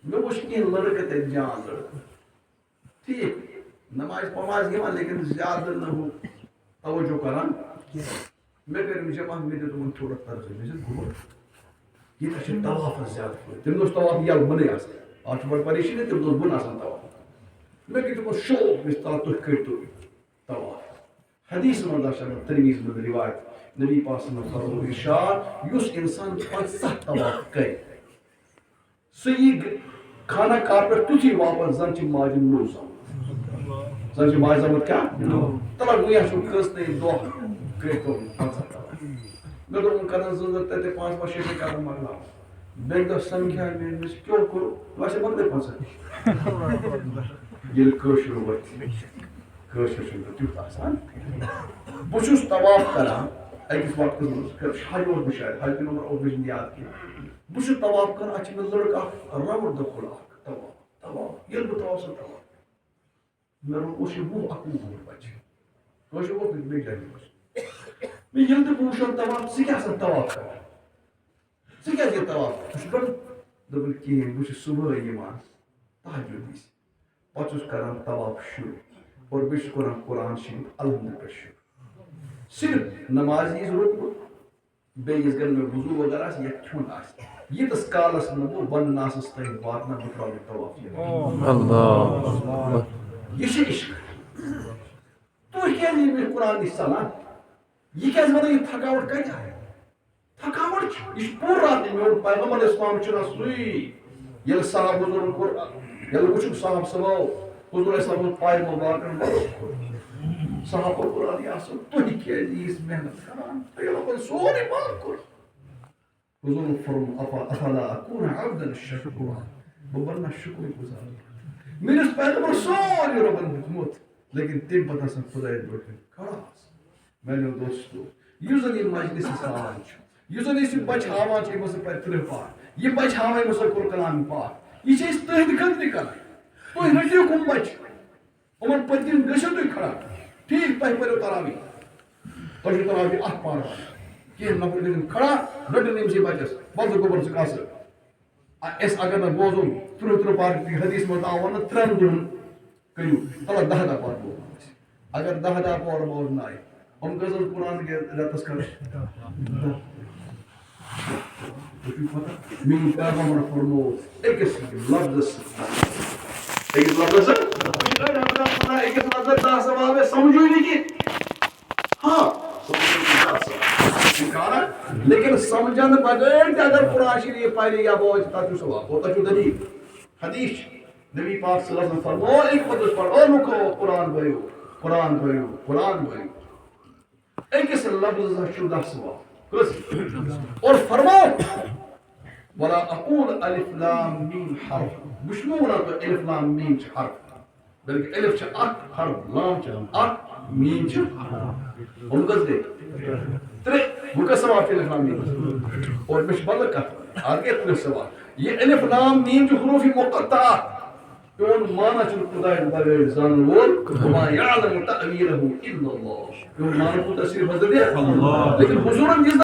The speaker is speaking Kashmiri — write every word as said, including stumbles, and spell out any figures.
مےٚ وٕچھ کینٛہہ لٔڑکہٕ تَتہِ، جان لٔڑکہٕ۔ ٹھیٖک، نماز پماز یِوان، لیکن زیادٕ نہٕ ہُہ توجہ کران کینٛہہ۔ مےٚ کٔرۍ أمۍ جمع، مےٚ دیُت تِمن تھوڑا ترغیب، مےٚ دوٚپ، "گوٚبُر، ییٚتہِ چھِ طوافس زیادٕ فٲیدٕ۔" تِم دوٚپ، "طواف یَلہٕ بۄنٕے آسان، آز چھُ بڑٕ پریشٲنی۔" تِم دوٚپ، "بۄن آسان طواف۔" مےٚ کٔرۍ تِمو شوق، مےٚ دوٚپ، "تُہۍ کٔرۍتو طواف۔" حدیث منٛز آسہِ اَنُن ترمذی منٛز روایت، نبی پاک صلی اللہ علیہ وسلم فرموو ارشاد، یُس انسان پنٛژاہ طواف کرِ، سُہ یی گ-، خانہ کعبہ پٮ۪ٹھ تیُتھُے واپس زن چھِ ماجہِ نوٚو زامُت۔ زن چھِ ماجہِ زامُت کیٛاہ؟ نوٚو۔ تلہ وۄنۍ آسہِ کٲنٛسہِ نٔے دۄہ کٔرۍ تو پنٛژاہ طواف۔ مےٚ دوٚپ، وۄنۍ کرن زٕ زٕ تتہِ پانٛژھ پانٛژھ شےٚ شےٚ قدم مۄکلاو۔ بیٚکہِ دۄہ سمکھیٛاے مےٚ أمِس، کیٛاہ کوٚرُو؟ وۄنۍ چھِ مۄکلے پنٛژاہ۔ ییٚلہِ کٲشُر وۄتھِ، کٲشُر چھُنہٕ تیُتھ آسان۔ بہٕ چھُس طواف کران أکِس وقتَس منٛز، حج اوس بہٕ شاید، حج کِنہٕ عمرہ اوس مےٚ چھُنہٕ یاد کینٛہہ۔ بہٕ چھُس طواف کران، اَتہِ چھِ مےٚ لٔڑکہٕ اکھ رَوَر دۄکھُل اکھ، طواف، طواف۔ ییٚلہِ بہٕ طواف چھُس طواف، مےٚ روٚٹ، اوس یہِ وُہ اَکوُہ وُہُر بَچہٕ۔ کٲشُر اوس نہٕ، بیٚیہِ جایہِ اوس۔ مےٚ ییٚلہِ تہِ بہٕ وٕچھان طواف، ژٕ کیٛاہ آسان طواف کران؟ ژٕ کیٛازِ یہِ طواف؟ ژٕ چھُکھ بَڑٕ، دوٚپُن، کِہیٖنۍ، بہٕ چھُس صُبحٲے یِوان تہجد وِزِ۔ پتہٕ چھُس کران طواف شروع اور بیٚیہِ چھُس کران قرآن شریف الحمد پٮ۪ٹھ شروع۔ صرف نماز ییٖژ روٚٹ بہٕ، بیٚیہِ ییٖژ گٔے مےٚ وضو وغیرہ آسہِ یا کھیوٚن آسہِ، ییٖتِس کالس نہٕ بہٕ ونناسس تام واتناو، بہٕ ترٛاوٕ نہٕ طواف یہِ۔ اللہ اکبر۔ یہِ چھُ عشق۔ تُہۍ کیٛازِ ییٚمہِ قرآن نِش ژلان؟ یہِ کیٛازِ ونان، یہِ تھکاوٹ کتہِ آیہِ؟ تھکاوٹ چھِ، یہِ چھُ پوٗرٕ راتھ۔ میون پیغمبر اسلام چھُنہ سُے، ییٚلہِ صاحب حضورن کوٚر، ییٚلہِ وٕچھُکھ صاحب صٲبو، حضور اسلام اوس پاے مبارکن منٛز کوٚر۔ صاحابو کوٚر، علی آسن، تُہۍ کیٛازِ ییٖژ محنت کران؟ تُہۍ ییٚلہِ وۄنۍ سورُے بنٛد کوٚر۔ حضورن فرموو، "افا-، افلا اکون عبدا شکورا"۔ بہٕ بننا شُکرِ گُزار۔ میٲنِس پیغمبرس سورُے رۄبن دیُتمُت، لیکن تمہِ پتہٕ آسان خدایس برونٛٹھ کنہِ کھڑا آسان۔ میانیو دوستو، یُس زن یہِ مجلس أسۍ ہاوان چھِ، یُس زن أسۍ یہِ بچہِ ہاوان چھِ، یِمو سۭتۍ پرِ ترٕٛہ پار، یہِ بچہِ ہاوان، یِمو سۭتۍ کوٚر کلام پاک، یہِ چھِ أسۍ تُہنٛدِ خٲطرٕ کران۔ تُہۍ رٔٹِو کُم بچہِ؟ یِمن پٔتۍ کِنۍ گٔژھِو تُہۍ کھڑا۔ ٹھیٖک، تۄہہِ پٔرِو تراویح۔ تۄہہِ چھُو تراویح اکھ پارٕ پرٕنۍ۔ کینٛہہ نفر گٔژھِن کھڑا، رٔٹِن أمۍ سٕے بچس۔ وَلہٕ ژٕ گوٚبر، ژٕ کَس۔ آ، أسۍ اگر نہٕ بوزُن، ترٕٛہ ترٕٛہ پارٕ تہِ حدیث منٛز آو وَننہٕ، ترٛٮ۪ن دۄہن کٔرِو۔ تَلہٕ دَہ دَہ پارٕ بوزُن أسۍ۔ اگر دَہ دَہ پور بوزناوِ، یِم کٔژ حظ قرآن کہِ رٮ۪تَس کَرَس؟ دَہ۔ تۄہہِ چھُو پَتہ، میون پیغمبر فرموو أکِس لفظس سۭتۍ۔ أکِس لفظس سۭتۍ؟ أکِس لفظس دَہ ثواب، سمجھو نہٕ کینٛہہ۔ ہاں، سمجھو نہٕ دَہ ثواب۔ انکار ہے؟ لیکن سمجھن بغیر تہِ اگر قرآن شریف پَرِ یا بوزِ، تَتھ چھُ ثواب۔ اور تَتھ چھُ دلیل۔ حدیث چھِ۔ نبی پاک صلی اللہ علیہ وسلم فرموو، أکۍ پتہٕ اوس پران، "او لوٗکو، قرآن پٔرِو، قرآن پٔرِو، قرآن پٔرِو۔" أکِس لفظس چھُ دَہ ثواب۔ کٔژ؟ اور فرموو، "ولا اقول الف لام میم حرف۔" بہٕ چھُس نہٕ وَنان تۄہہِ الف لام میم چھِ حرف، بلکہِ الف چھِ اکھ حرف، لام چھِ اکھ، میم چھِ حرف۔ یِم کٔژ گٔے؟ ترٛےٚ۔ وۄنۍ کٔژ ثواب چھِ الف لام میم؟ اور مےٚ چھِ بدل کَتھ وَنٕنۍ۔ اَتھ گٔے ترٛےٚ ثواب۔ یہِ الف لام میم چھِ حروف مقطعات۔ تِہُنٛد معنی چھُنہٕ خدایَس بغٲر زانَن وول، وما یعلم تأویلہ الا اللہ۔ تِہُنٛد معنی کوٗتاہ صرف حضرت اللہ۔ لیکن حضوٗرَن دِژ